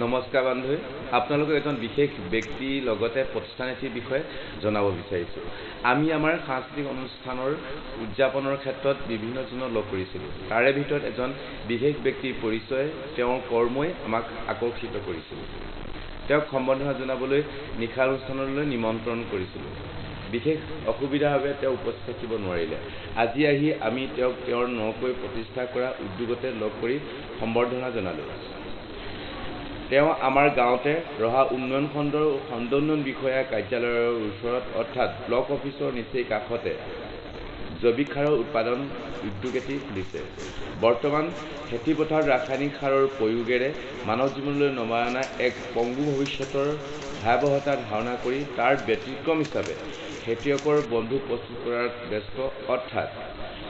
নমস্কাৰ বান্ধৱী, আপোনালোকক এজন বিশেষ ব্যক্তিৰ লগতে প্ৰতিষ্ঠান এটিৰ বিষয়ে জনাব বিচাৰিছোঁ। আমি আমাৰ সাংস্কৃতিক অনুষ্ঠানৰ উদযাপনৰ ক্ষেত্ৰত বিভিন্নজনক লগ কৰিছিলোঁ। তাৰে ভিতৰত এজন বিশেষ ব্যক্তিৰ পৰিচয়, তেওঁৰ কৰ্মই আমাক আকৰ্ষিত কৰিছিল। তেওঁক সম্বৰ্ধনা জনাবলৈ নিশা অনুষ্ঠানলৈ নিমন্ত্ৰণ কৰিছিলোঁ। বিশেষ অসুবিধাৰ বাবে তেওঁ উপস্থিত থাকিব নোৱাৰিলে। আজি আহি আমি তেওঁক তেওঁৰ নকৈ প্ৰতিষ্ঠা কৰা উদ্যোগতে লগ কৰি সম্বৰ্ধনা জনালোঁ। তেওঁ আমাৰ গাঁৱতে ৰহা উন্নয়ন খণ্ডৰ খণ্ড উন্নয়ন বিষয়া কাৰ্যালয়ৰ ওচৰত অৰ্থাৎ ব্লক অফিচৰ নিচেই কাষতে জৈৱিক সাৰৰ উৎপাদন উদ্যোগ এটি খুলিছে। বৰ্তমান খেতিপথাৰত ৰাসায়নিক সাৰৰ প্ৰয়োগেৰে মানৱ জীৱনলৈ নমাই অনা এক পংগু ভৱিষ্যতৰ ভয়াৱহতা ধাৰণা কৰি তাৰ ব্যতিক্ৰম হিচাপে খেতিয়কৰ বন্ধু প্ৰস্তুত কৰাত ব্যস্ত, অৰ্থাৎ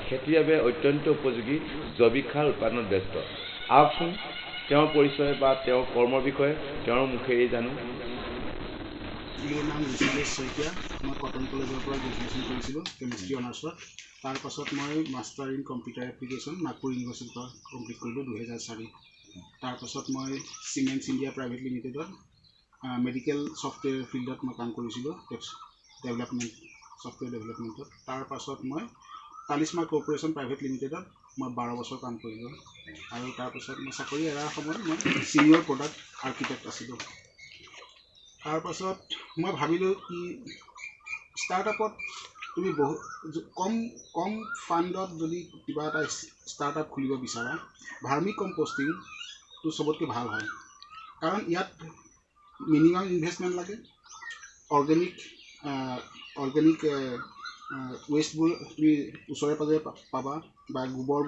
খেতিৰ বাবে অত্যন্ত উপযোগী জৈৱিক সাৰ উৎপাদনত ব্যস্ত। আহকচোন তেওঁৰ পৰিচয় বা তেওঁৰ কৰ্মৰ বিষয়ে তেওঁৰ মুখেৰেই জানো। মোৰ নাম ঋষিকেশ শইকীয়া। মই কটন কলেজৰ পৰা গ্ৰেজুৱেশ্যন কৰিছিলোঁ কেমিষ্ট্ৰি অনাৰ্ছত। তাৰপাছত মই master in computer application Nagpur ইউনিভাৰ্চিটিৰ পৰা কমপ্লিট কৰিলোঁ 2004। তাৰপাছত মই চিমেণ্টছ ইণ্ডিয়া প্ৰাইভেট লিমিটেডত মেডিকেল ছফ্টৱেৰ ফিল্ডত মই কাম কৰিছিলোঁ, ডেভেলপমেণ্ট ছফ্টৱেৰ ডেভেলপমেণ্টত। তাৰপাছত মই তালিস্মা কৰ্প'ৰেশ্যন প্ৰাইভেট লিমিটেডত মই 12 বছৰ কাম কৰিলোঁ। আৰু তাৰপাছত মই চাকৰি এৰাৰ সময়ত মই ছিনিয়ৰ প্ৰডাক্ট আৰ্কিটেক্ট আছিলোঁ। তাৰপাছত মই ভাবিলোঁ কি ষ্টাৰ্টআপত তুমি বহু কম কম ফাণ্ডত যদি কিবা এটা ষ্টাৰ্টআপ খুলিব বিচাৰা, ভাৰ্মি কম্পষ্টিংটো চবতকৈ ভাল হয়। কাৰণ ইয়াত মিনিমাম ইনভেষ্টমেণ্ট লাগে, অৰ্গেনিক অৰ্গেনিক ৱেষ্টবোৰ তুমি ওচৰে পাজৰে পাবা বা গোবৰ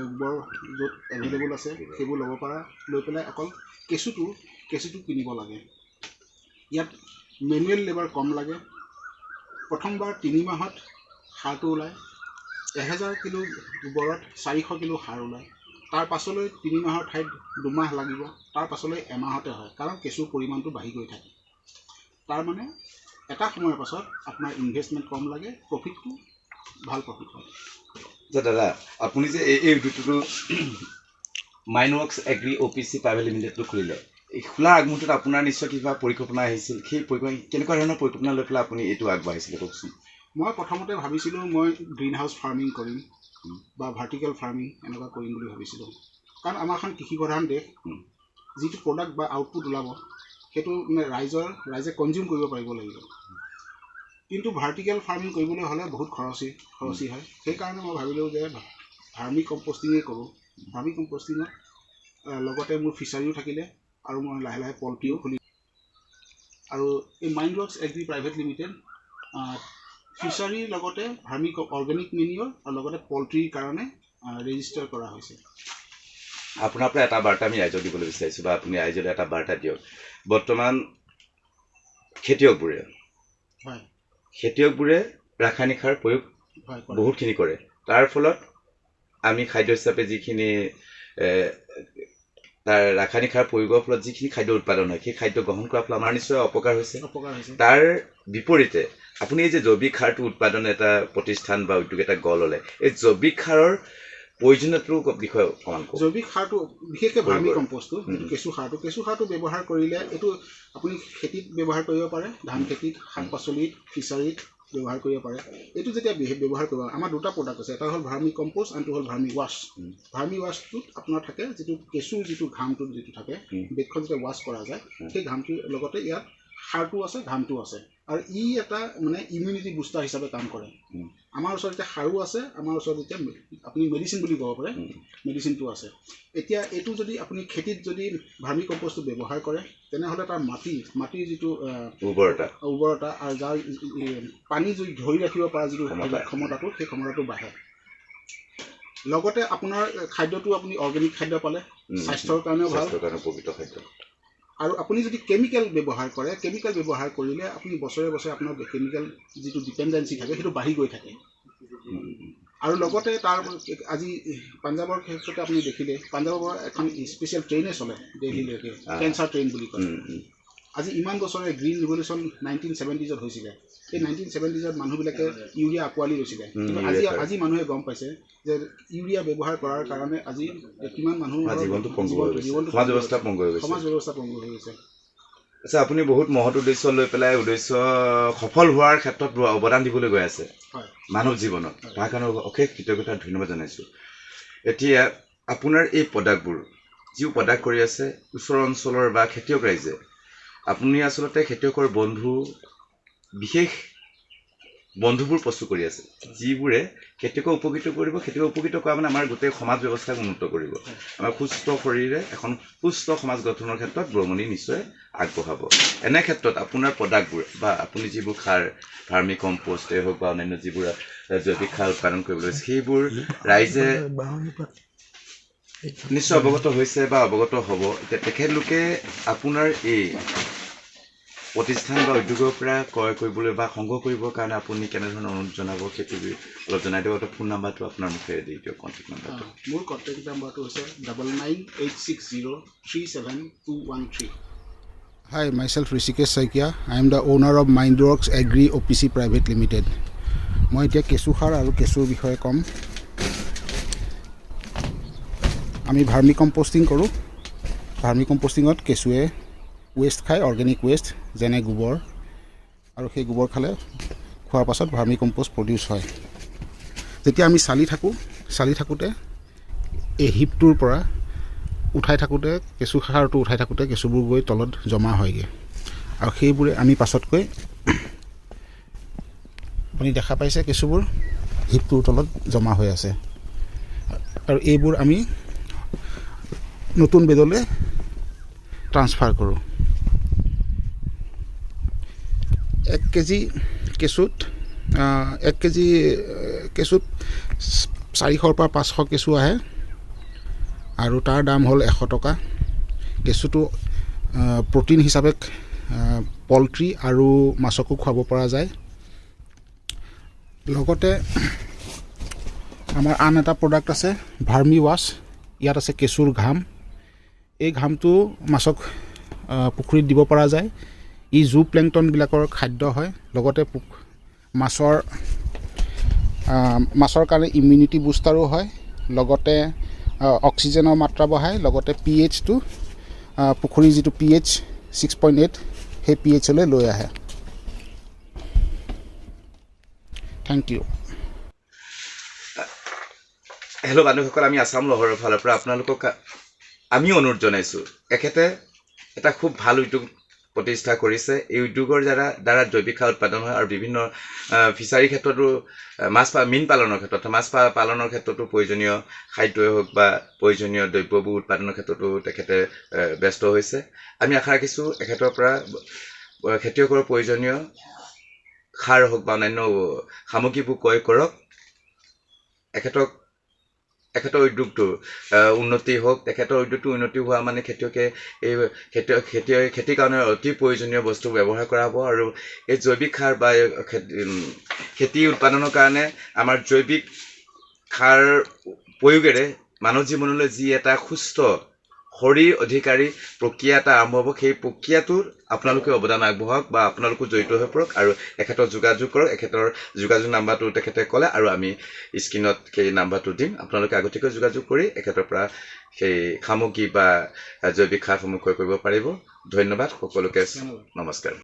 গোবৰ য'ত এভেইলেবল আছে সেইবোৰ ল'ব পাৰা। লৈ পেলাই অকল কেঁচুটো কেঁচুটো কিনিব লাগে। ইয়াত মেনুৱেল লেবাৰ কম লাগে। প্ৰথমবাৰ 3 মাহত সাৰটো ওলায়। 1000 কিলো গোবৰত 400 কিলো সাৰ ওলায়। তাৰ পাছলৈ 3 মাহৰ ঠাইত 2 মাহ লাগিব, তাৰ পাছলৈ এমাহতে হয়, কাৰণ কেঁচুৰ পৰিমাণটো বাঢ়ি গৈ থাকে। তাৰমানে এটা সময়ৰ পাছত আপোনাৰ ইনভেষ্টমেণ্ট কম লাগে, প্ৰফিটটো ভাল প্ৰফিট হয়। দাদা, আপুনি যে এই উদ্যোগটো mine works agri O P C private লিমিটেডটো খুলিলে, এই খোলাৰ আগমুহূৰ্তত আপোনাৰ নিশ্চয় কিবা পৰিকল্পনা আহিছিল। সেই পৰিকল্পনা কেনেকুৱা ধৰণৰ পৰিকল্পনা লৈ পেলাই আপুনি এইটো আগবাঢ়িছিলে কওকচোন। মই প্ৰথমতে ভাবিছিলোঁ মই গ্ৰীণ হাউচ ফাৰ্মিং কৰিম বা ভাৰ্টিকেল ফাৰ্মিং এনেকুৱা কৰিম বুলি ভাবিছিলোঁ। কাৰণ আমাৰখন কৃষিপ্ৰধান দেশ, যিটো প্ৰডাক্ট বা আউটপুট ওলাব সেইটো মানে ৰাইজে কনজিউম কৰিব পাৰিব লাগিব। কিন্তু ভাৰ্টিকেল ফাৰ্মিং কৰিবলৈ হ'লে বহুত খৰচী খৰচী হয়। সেইকাৰণে মই ভাবিলোঁ যে ভাৰ্মি কম্পষ্টিঙেই কৰোঁ। ভাৰ্মি কম্পষ্টিঙত লগতে মোৰ ফিচাৰীও থাকিলে আৰু মই লাহে লাহে পল্ট্ৰিও খুলি। আৰু এই mind works agri private limited ফিচাৰীৰ লগতে ভাৰ্মি অৰ্গেনিক মেনিয়ৰ আৰু লগতে পল্ট্ৰিৰ কাৰণে ৰেজিষ্টাৰ কৰা হৈছে। আপোনাৰ পৰা এটা বাৰ্তা আমি ৰাইজক দিবলৈ বিচাৰিছোঁ বা আপুনি ৰাইজলৈ এটা বাৰ্তা দিয়ক। বৰ্তমান খেতিয়কবোৰে হয় খেতিয়কবোৰে ৰাসায়নিক সাৰ প্ৰয়োগ বহুতখিনি কৰে। তাৰ ফলত আমি খাদ্য হিচাপে যিখিনি তাৰ ৰাসায়নিক সাৰ প্ৰয়োগৰ ফলত যিখিনি খাদ্য উৎপাদন হয়, সেই খাদ্য গ্ৰহণ কৰাৰ ফলত আমাৰ নিশ্চয় অপকাৰ হৈছে। তাৰ বিপৰীতে আপুনি এই যে জৈৱিক সাৰটো উৎপাদন এটা প্ৰতিষ্ঠান বা উদ্যোগ এটা গঢ় ল'লে, এই জৈৱিক সাৰৰ প্ৰয়োজনীয়তাটোৰ বিষয়ে অকণমান কওক। জৈৱিক সাৰটো বিশেষকৈ ভাৰ্মি কম্পষ্টটো, যিটো কেঁচু সাৰটো, কেঁচু সাৰটো ব্যৱহাৰ কৰিলে এইটো আপুনি খেতিত ব্যৱহাৰ কৰিব পাৰে, ধান খেতিত, শাক পাচলিত, ফিচাৰীত ব্যৱহাৰ কৰিব পাৰে। এইটো যেতিয়া ব্যৱহাৰ কৰিব, আমাৰ দুটা প্ৰডাক্ট আছে, এটা হ'ল ভাৰ্মি কম্প'ষ্ট, আনটো হ'ল ভাৰ্মি ৱাছ। ভাৰ্মি ৱাছটোত আপোনাৰ থাকে যিটো কেঁচুৰ যিটো ঘামটো যিটো থাকে, বেগখন যেতিয়া ৱাছ কৰা যায় সেই ঘামটোৰ লগতে ইয়াত সাৰটো আছে, ঘামটো আছে, আৰু ই এটা মানে ইমিউনিটি বুষ্টাৰ হিচাপে কাম কৰে। আমাৰ ওচৰত এতিয়া সাৰো আছে, আমাৰ ওচৰত এতিয়া আপুনি মেডিচিন বুলি ক'ব পাৰে, মেডিচিনটো আছে। এতিয়া এইটো যদি আপুনি খেতিত যদি ভাৰ্মি কম্প'ষ্টটো ব্যৱহাৰ কৰে, তেনেহ'লে তাৰ মাটিৰ যিটো উৰ্বৰতা আৰু যাৰ পানী যদি ধৰি ৰাখিব পৰা যিটো ক্ষমতাটো, সেই ক্ষমতাটো বাঢ়ে। লগতে আপোনাৰ খাদ্যটো আপুনি অৰ্গেনিক খাদ্য পালে, স্বাস্থ্যৰ কাৰণেও ভাল, খাদ্য। আৰু আপুনি যদি কেমিকেল ব্যৱহাৰ কৰে, কেমিকেল ব্যৱহাৰ কৰিলে আপুনি বছৰে বছৰে আপোনাৰ কেমিকেল যিটো ডিপেণ্ডেঞ্চি থাকে সেইটো বাঢ়ি গৈ থাকে। আৰু লগতে তাৰ আজি পাঞ্জাৱৰ ক্ষেত্ৰতে আপুনি দেখিলে, পাঞ্জাৱৰ এখন স্পেচিয়েল ট্ৰেইনে চলে দিল্লীলৈকে, কেঞ্চাৰ ট্ৰেইন বুলি কয়। আজি ইমান বছৰে গ্ৰীণ ৰিভলিউশ্যন 1970s হৈছিলে। এই 1970s মানুহবিলাকে ইউৰিয়া আঁকোৱালি লৈছিলে, কিন্তু আজি মানুহে গম পাইছে যে ইউৰিয়া ব্যৱহাৰ কৰাৰ কাৰণে আজি কিমান মানুহৰ সমাজ ব্যৱস্থা পংগু হৈ গৈছে। আচ্ছা, আপুনি বহুত মহৎ উদ্দেশ্য লৈ পেলাই উদ্দেশ্য সফল হোৱাৰ ক্ষেত্ৰত অৱদান দিবলৈ গৈ আছে মানৱ জীৱনত, তাৰ কাৰণে অশেষ কৃতজ্ঞতা, ধন্যবাদ জনাইছোঁ। এতিয়া আপোনাৰ এই প্ৰডাক্টবোৰ যিবোৰ প্ৰডাক্ট কৰি আছে ওচৰ অঞ্চলৰ বা খেতিয়ক ৰাইজে, আপুনি আচলতে খেতিয়কৰ বন্ধু, বিশেষ বন্ধুবোৰ প্ৰস্তুত কৰি আছে যিবোৰে খেতিয়কক উপকৃত কৰিব। খেতিয়কক উপকৃত কৰা মানে আমাৰ গোটেই সমাজ ব্যৱস্থাক উন্নত কৰিব, আমাৰ সুস্থ শৰীৰে এখন সুস্থ সমাজ গঠনৰ ক্ষেত্ৰত বৰঙণি নিশ্চয় আগবঢ়াব। এনে ক্ষেত্ৰত আপোনাৰ প্ৰডাক্টবোৰ বা আপুনি যিবোৰ সাৰ, ভাৰ্মি কম্প'ষ্টেই হওক বা অন্যান্য যিবোৰ জৈৱিক সাৰ উৎপাদন কৰিবলৈ, সেইবোৰ ৰাইজে নিশ্চয় অৱগত হৈছে বা অৱগত হ'ব। এতিয়া তেখেতলোকে আপোনাৰ এই প্ৰতিষ্ঠান বা উদ্যোগৰ পৰা ক্ৰয় কৰিবলৈ বা সংগ্ৰহ কৰিবৰ কাৰণে আপুনি কেনেধৰণৰ অনুৰোধ জনাব সেইটো অলপ জনাই দিয়ক। ফোন নাম্বাৰটো আপোনাৰ মুখেৰে দি দিয়ক, কণ্টেক্ট নাম্বাৰটো। মোৰ কণ্টেক্ট নাম্বাৰটো হৈছে 9986037213। Hi, myself Rishikesh Saikia. I am the owner of Mindworks Agri OPC Private Limited. মই এতিয়া কেঁচু সাৰ আৰু কেঁচুৰ বিষয়ে ক'ম। আমি ভাৰ্মি কম্প'ষ্টিং কৰোঁ। ভাৰ্মি কম্প'ষ্টিঙত কেঁচুৱে ৱেষ্ট খায়, অৰ্গেনিক ৱেষ্ট যেনে গোবৰ, আৰু সেই গোবৰ খালে খোৱাৰ পাছত ভাৰ্মি কম্প'ষ্ট প্ৰডিউচ হয়। যেতিয়া আমি চালি থাকোঁ, চালি থাকোঁতে এই হিপটোৰ পৰা উঠাই থাকোঁতে, কেঁচু সাৰটো উঠাই থাকোঁতে কেঁচুবোৰ গৈ তলত জমা হয়গৈ, আৰু সেইবোৰে আমি পাছতকৈ আপুনি দেখা পাইছে কেঁচুবোৰ হিপটোৰ তলত জমা হৈ আছে, আৰু এইবোৰ আমি নতুন বেডলৈ ট্ৰান্সফাৰ কৰোঁ। 1 কেজি কেঁচুত 1 কেজি কেঁচুত 400 পৰা 500 কেঁচু আহে, আৰু তাৰ দাম হ'ল 100 টকা। কেঁচুটো প্ৰ'টিন হিচাপে পল্ট্ৰি আৰু মাছকো খুৱাব পৰা যায়। লগতে আমাৰ আন এটা প্ৰডাক্ট আছে ভাৰ্মি ৱাছ। ইয়াত আছে কেঁচুৰ ঘাম। এই ঘামটো মাছক পুখুৰীত দিব পৰা যায়। ই জু প্লেংটনবিলাকৰ খাদ্য হয়, লগতে মাছৰ কাৰণে ইমিউনিটি বুষ্টাৰো হয়, লগতে অক্সিজেনৰ মাত্ৰা বঢ়ায়, লগতে পি এইচটো পুখুৰীৰ যিটো পি এইচ 6.8 সেই পি এইচলৈ লৈ আহে। Thank U. Hello বান্ধৱীসকল, আমি আছাম লহৰৰ ফালৰ পৰা আপোনালোকক আমি অনুৰোধ জনাইছোঁ। এখেতে এটা খুব ভাল উদ্যোগ প্ৰতিষ্ঠা কৰিছে। এই উদ্যোগৰ দ্বাৰা জৈৱিক সাৰ উৎপাদন হয় আৰু বিভিন্ন ফিচাৰী ক্ষেত্ৰতো, মাছ মীন পালনৰ ক্ষেত্ৰত, মাছ পালনৰ ক্ষেত্ৰতো প্ৰয়োজনীয় খাদ্যই হওক বা প্ৰয়োজনীয় দ্ৰব্যবোৰ উৎপাদনৰ ক্ষেত্ৰতো তেখেতে ব্যস্ত হৈছে। আমি আশা ৰাখিছোঁ এখেতৰ পৰা খেতিয়কৰ প্ৰয়োজনীয় সাৰ হওক বা অন্যান্য সামগ্ৰীবোৰ ক্ৰয় কৰক। এখেতৰ উদ্যোগটো উন্নতি হওক। তেখেতৰ উদ্যোগটো উন্নতি হোৱা মানে খেতিয়কে এই খেতিৰ কাৰণে অতি প্ৰয়োজনীয় বস্তু ব্যৱহাৰ কৰা হ'ব, আৰু এই জৈৱিক সাৰ বা খেতি উৎপাদনৰ কাৰণে আমাৰ জৈৱিক সাৰ প্ৰয়োগেৰে মানৱ জীৱনলৈ যি এটা সুস্থ শৰীৰ অধিকাৰী প্ৰক্ৰিয়া এটা আৰম্ভ হ'ব, সেই প্ৰক্ৰিয়াটোত আপোনালোকে অৱদান আগবঢ়াওক বা আপোনালোকো জড়িত হৈ পৰক আৰু এখেতৰ যোগাযোগ কৰক। এখেতৰ যোগাযোগ নাম্বাৰটো তেখেতে ক'লে আৰু আমি স্ক্ৰীণত সেই নাম্বাৰটো দিম। আপোনালোকে আগতীয়াকৈ যোগাযোগ কৰি এখেতৰ পৰা সেই সামগ্ৰী বা জৈৱিক সাৰসমূহ ক্ৰয় কৰিব পাৰিব। ধন্যবাদ সকলোকে, নমস্কাৰ।